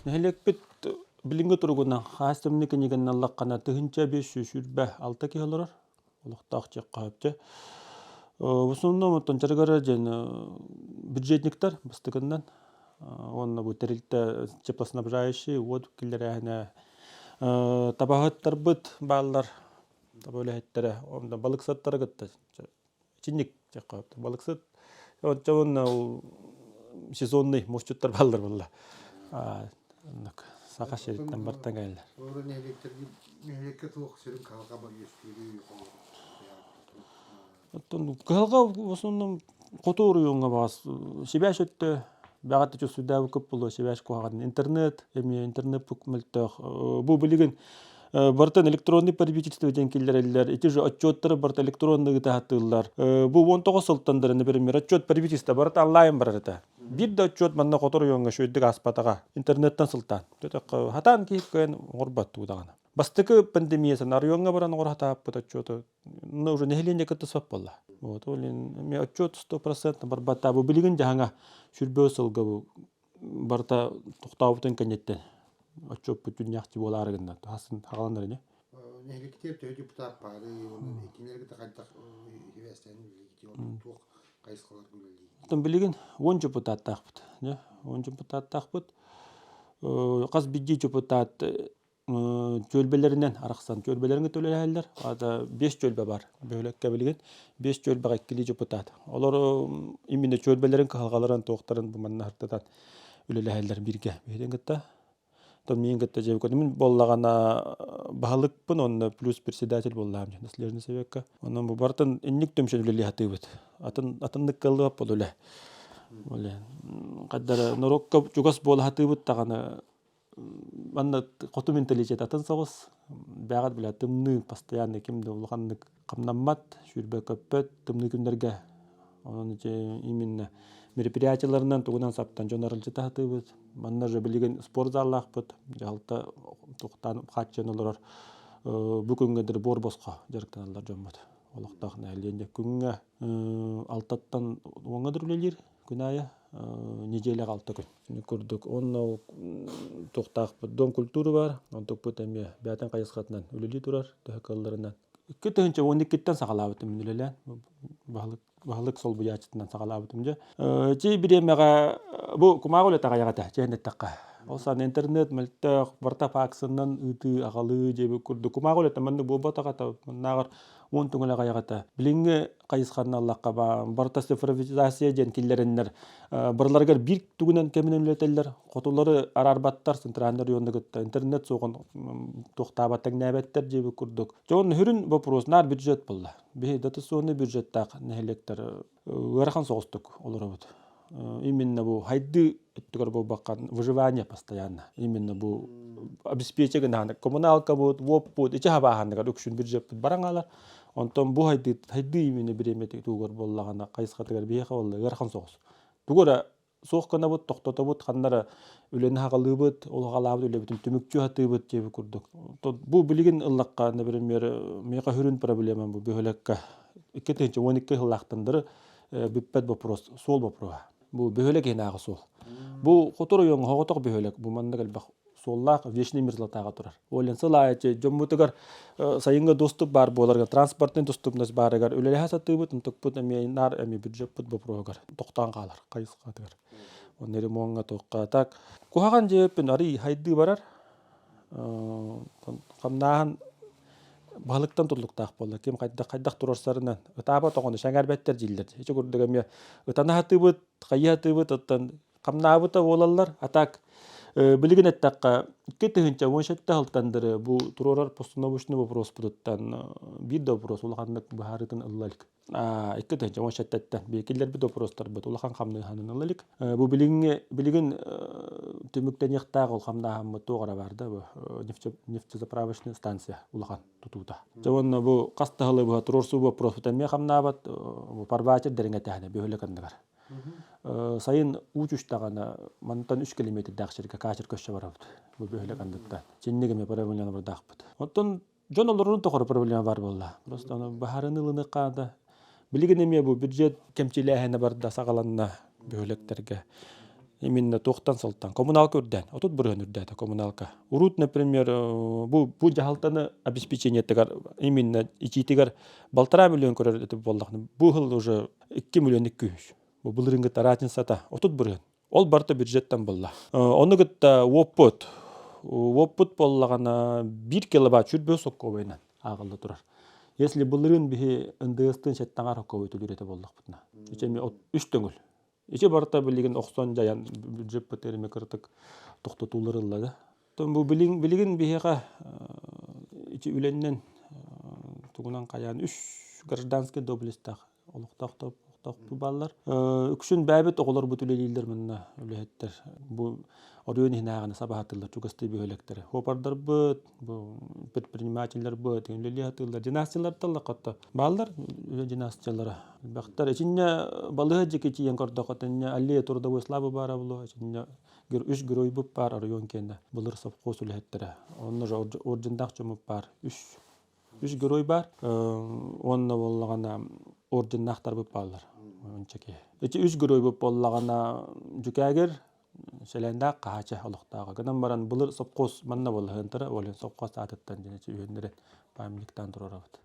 Нэһилиэкпит билиҥҥи туругунан хаас тымныы кинигэнэн ыллаххына 1526 киһи олорор. Олохтоох дьиэххэ сөптө. В основном оттон дьарыгара диэн бюджетниктар бастакыннан уонна бу тэрилтэ теплоснабжающий уот киллэрээһинэ табаһыттарбыт бааллар таба үлэһиттэрэ онно балыксыттары кытта Итинник диэххэ балыксыт онча уонна ол сезонный мусчуттар бааллар буолла. Оннук саха сириттэн бартан кэллэр. Олору нэһилиэктэргэ нэһилиэккэ туох сүрүн кыһалҕа бар үөскүүрүй Оттон кыһалҕа в основном хоту оройуоҥҥа баҕас сибээс өттө бэҕэт чувствуйдаабыккыт буолуо сибээс куһаҕан интернет эмиэ интернет мөлтөх бу билигин Барытын электронный потребительство диэн киллэрэллэр. Ити же отчеттары барыта электронный ыытаһаттыыллар. Бу 19 сылтан да, например, отчет правительства барыта онлайн барар этэ. Биир да отчет манна хотор ойоҥҥо шөйдүк ааспатаҕа. Интернеттан сылтаан. Хатаан киһи кыайан оҥорбот даҕаны. Бастакы пандемия оройуоҥҥа баран оҥоро сатааппыт отчету ну уже нэһилиэнньэ кытта сөп буолла. Вот, ол иһин отчет 100% барбатта. Бу билигин дьаһаҥа сүрбэ сылга бу барыта тохтообутун кэнниттэн отчуоппут түннэхчи буолаары гынна хасын хаҕаланар ини Нэһилиэктэр төһө депутат баары уонна итиннэргэ хайдах сибээстээн үлэлиигит туох хайысхаларга үлэлиигит Оттон билигин 10 депутаттаахпыт. 10 депутаттаахпыт. Хас биирдии депутат Түөлбэлэринэн арахсан түөлбэлэрин кытта үлэлэһэллэр. Аата биэс түөлбэ бар бөһүөлэккэ билигин. Биэс түөлбэҕэ иккилии дьокутаат. Олор именно түөлбэлэрин кыһалҕаларын туохтарын бу манна сырдатан үлэлэһэллэр бииргэ биһигин кытта. Оттон миигин кытта дьиэ мин буоллаҕына баһылыкпын уонна плюс председатель буоллаҕым наследный советка. Онон бу барытын инник түмсэн үлэлии сатыыбыт. Атын атыннык кыаллыбат буолла үлэ. Оле хайдара норуокка чугас буола сатыыбыт даҕаны Манна хоту менталитет атын соҕус. Бэҕэт бile тымныы постоянно ким да улаханнык хамнаммат, сүүрбэ көппөт тымныы күннэргэ. Онон ити именно мероприятиеларынан тугунан саптан дьон арылдьыта сатыыбыт. Манна же билигин спортзаллаахпыт. Дьаһалта туохтаан хааччыйан олорор. Бу күҥҥэ дыр буор босхо дьарыктаналлар дьоммут. Олохтоох нэһилиэнньэ күҥҥэ алтаттан уоҥҥа дыр үлэлиир күн аайы неделяҕа алта күн. Курдук уонна туохтаахпыт дом культуры бар, онтукпут эмиэ бэйэтин хайысхатынан үлэлии турар төһө кыалларынан. 2012-ттэн саҕалаабытым мин үлэлээн баһылык баһылык солбуйааччытынан саҕалаабытым дьэ. Чи бириэмэҕэ бу кумааҕы үлэтэ аҕыйах этэ чээн эттэххэ. Ол саҕана интернет мөлтөх, барыта факсынан ыытыы, аҕалыы диэбит курдук кумааҕы үлэтэ маннык буолбатах этэ. Маннааҕар уон түҥүл аҕыйах этэ. Билиҥҥи хайысханан ыллахха барыта цифровизация диэн киллэрэннэр барыларыгар биир тугунан кэминэн үлэтэллэр хотулары араарбаттар центральный районна кытта интернет суоҕун туохтаабат тэҥнээбэттэр диэбит курдук дьэ онно сүрүн вопрос наар бюджет буолла биһи дотационный бюджеттаах нэһилиэктэр ыарахан соҕустук олоробут именно бу хайдыы өттүгэр буолбакка выживание постоянно именно бу обеспечие гынааны коммуналкабыт уоппут ичи хабааһаныгар үксүн бюджеппит баран хаалар онтон бу хайдыы хайдыы именно бириэмэтик тугар буоллаҕына хайысхатыгар биһиэхэ буолла ыарахан соҕус тугу эрэ суох гынабыт тохтотобут ханна эрэ үлэни хаҕалыыбыт ол хаҕалаабыт үлэбитин түмүктүү сатыыбыт диэбит курдук бу билигин ыллахха например миэхэ сүрүн проблемам бу бөһүөлэккэ 2012 сыллаахтан бүппэт вопрос суол боппуруоһа бу бөһүөлэк иһинээҕи суол бу хоту оройуоҥҥа соҕотох бөһүөлэк бу маннык элбэх. суоллаах вечный мерзлотаҕа турар. Ол сыл аайы дьоммутугар сайыҥҥы доступ баар буоларга, транспортный доступность баарыгар үлэлэһэ сатыыбыт, онтукпут эмиэ наар эмиэ бюджеппут боппуруоһугар тохтоон хаалар хайысхатыгар. Онно ремоҥҥа туохха так куһаҕан дьиэппин арый хайдыы барар. Хамнааһын баһылыктан тутулуктаах буолла. Ким хайдах хайдах туруорсарынан ытаабат оҕону сэҥээрбэттэр дииллэр. Ити курдук эмиэ ытана сатыыбыт, хайыы сатыыбыт, оттон хамнаабыта буолаллар. А так билигин эттэххэ, 2017 сылтан бу туруорар постановочный вопроспутуттан биир да вопрос улаханнык быһаарыытын ылла илик. 2017-тэн биэкиллэрбит вопростарбыт улахан хамныыһанын ыла илик. Бу билиҥҥи билигин түмүктэниэхтээх ол хамнааһыммыт туох эрэ бар да бу нефтезаправочная станция улахан тутуута. Дьэ уонна бу хас да сылы быһа туруорсуу вопроспут эмиэ хамнаабат бу парватер дириҥэтээһинэ бөһүөлэк анныгар. Сайын уу түстэҕинэ мантан 3 километрдаах сиргэ каачыр көссө барабыт. Бу бөһүөлэк анныттан. Чинник эмиэ проблема бардаахпыт. Оттон дьон олорорун тухары проблема бар буолла. Просто ону баһарыны ылыныахха да. Билигин эмиэ бу бюджет кэмчилээһинэ барда саҕаланна бөһүөлэктэргэ. Именно туохтан сылтан коммуналка үрдээн, 30% үрдээтэ коммуналка. Урут, например, бу бу дьаһалтаны обеспечениетыгар именно ичиитигэр 1,5 миллион көрөр этэ буоллахына, бу сыл уже 2 миллион 200. Бу былырыыҥҥыта разницата 30%. Ол барыта бюджеттан буолла. Ону кытта уоппут. Уоппут буоллаҕына 1 киловатт 105 соккуобайынан ааҕылла турар. Если былырыын биһи НДС-тын сэттаҥар соккуобай төлүүр этэ буоллахпытына. Ичи эми үс төҥүл. Ичи барыта билигин охсон дьайан бюджеппыт эми кырытык тохтотуулар ылла да. Бу билигин, билигин биһиэхэ ити үлэннэн тугунан хайаан үс гражданский доблестаах олохтоох бааллар. Үксүн бэйэбит оҕолорбут үлэлииллэр манна үлэһиттэр. Бу оройуон иһинээҕини сабаһатыллар чугастыы бөһүөлэктэри. Хуопардарбыт, бу предпринимателлэрбыт үлэлии сатыыллар. Династиялар таллаххатта бааллар үлэ династиялара. Элбэхтэр. Итиннэ балыыһа дьики тиийэн көрдөххө, итиннэ аллея трудовой славы баара буолуо. Итиннэ үс геройбут баар оройуон киэнэ былыр совхоз үлэһиттэрэ. Онно же ордендаах дьоммут баар. Үс үс герой баар. Уонна буоллаҕына орденнаахтарбыт бааллар. Онча киһи. Ити үс геройбут буоллаҕына Дьүкээгир Сэлээндээх Хаһаача олохтооҕо. Гынан баран былыр совхоз манна буолла ыһыантара, ол совхоз аатыттан дьэ үһүннэрин памятниктаан туруорабыт.